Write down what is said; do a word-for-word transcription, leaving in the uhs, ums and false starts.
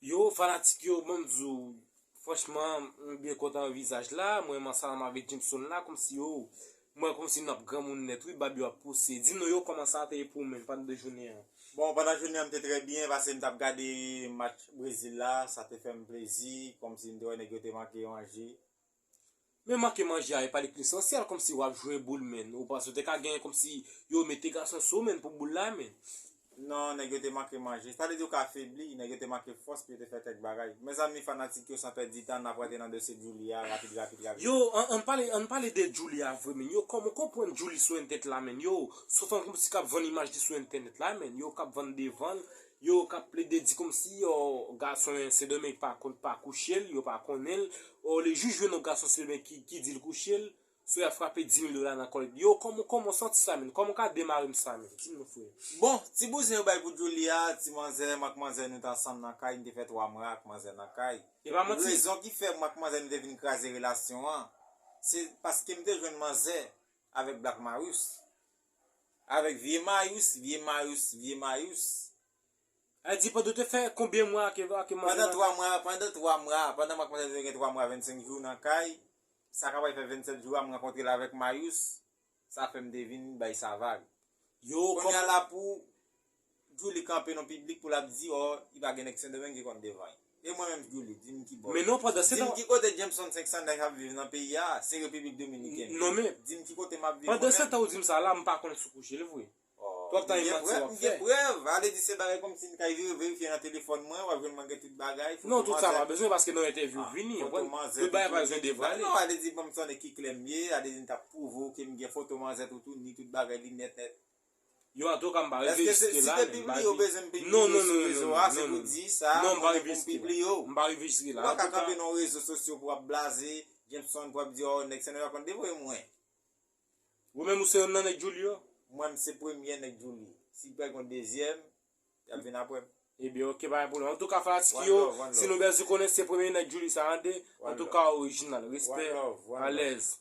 Yo, fanatik yo, bon, m di w, franchman, m byen kontan vizaj la. Mwen, m ansanm avèk Jameson la, kòmsi yo, mwen, kòmsi n ap granmoun nèt, wi, bab yo ap pouse. Di nou, yo, kòman sa te ye pou ou menm pandan jounen an? Bon, pandan jounen an, m te trè byen, paske m t ap gade match Brezil la, sa te fè m plezi, kòmsi m te wè nèg yo te manke manje. Men manke manje a, e pa li k lesansyèl, kòmsi w ap jwe boul, menn. Ou panse w te ka genyen kòmsi yo mete gason sou ou, menn, pou boul la, menn? Non, nèg yo te manke manje. Sa vle di yo ka febli, nèg yo te manke fòs pou yo te fè kèk bagay. Mezanmi, fanatik yo, san pèdi tan, n ap rantre nan dosye Djouly a, rapid, rapid, rapid. Yo, ann, ann pale, ann pale de Djouly a vre, menn. Yo, kòman w konprann Djouly sou entèt la, menn? Yo, sou fanm kòmsi k ap vann imaj li sou entènèt la, menn. Yo, k ap vann devan l, yo k ap plede di kòmsi, o, gason Sendomeng pa konn pa kouche l, yo pa konnen l. O, li jis jwenn yon gason Sendomeng ki, ki di l kouche l, so y ap frape dis mil dola nan kò l. Yo, kòman, kòman w santi sa, menn? Kòman w ka demare m sa, menn? Di m non, frè. Bon, ti bouzen yo bay pou Djouly a, ti manzè, m ak manzè nou t ansanm nan kay, m te fè twa mwa ak manzè nan kay. E pa manti. Rezon ki fè m ak manzè nou te vin kraze relasyon an, se paske m te jwenn manzè avèk Black Marius. Avèk vye Marius, vye Marius, vye Marius. Sa di pandan w te fè konbyen mwa ak, ak manzè nan kay? Pandan twa mwa, pandan twa mwa, pandan m ak manzè te gen twa mwa vennsenk jou nan kay, sa ka pral fè vennsèt jou a, m rankontre l avèk Marius, sa fè m te vin bay sa vag. Yo, kounye a la pou Djouly kanpe nan piblik pou l ap di, o, li pa gen nèg Sendomeng ki konn devan li. E mwen menm Djouly, di m ki bò. Men non, pandan se tan. Di m ki kote Jameson senk san nèg ap viv nan peyi a, se Repiblik Dominikèn. Non, men. Di m ki kote m ap viv mwen menm. Pandan se tan ou di m sa la, m pa konnen si w kouche l vre. O, w ap tann manti w ap fè. M gen prèv, m gen prèv. Ale di se bagay kòmsi n kay vire verifye nan telefòn mwen, w ap jwenn mwen gen tout bagay. Non, tout sa pa bezwen paske nan entèvyou vini, w konprann? Tout bagay pa bezwen devwale. Non, ale di ban m sonnen ki klè m ye, ale di n t ap pwouve w ke m gen foto manzè toutou, ni tout bagay li nèt nèt. Yo, antouka, m pa rive jiske la, men m pa rive. Èske se, si te pibliye ou bezwen m pibliye sou rezo a, se pou di sa, non, m pa rive jiske la. M pa rive jiske la. Ou pa ka kanpe nan rezo sosyo pou w ap blaze, Jameson pou w ap di, o, nèg Sendomeng pa konn devan mwen. Ou menm ou se youn nan nèg Djouly yo? Mwen, m se premye nèg Djouly. Si pral gon dezyèm, y ap vin apre m. Ebyen, oke, pa gen pwoblèm. Antouka, fanatik yo, si nou bezwen konnen se premye nèg Djouly sa tande, antouka, orijinal. Respè, alèz.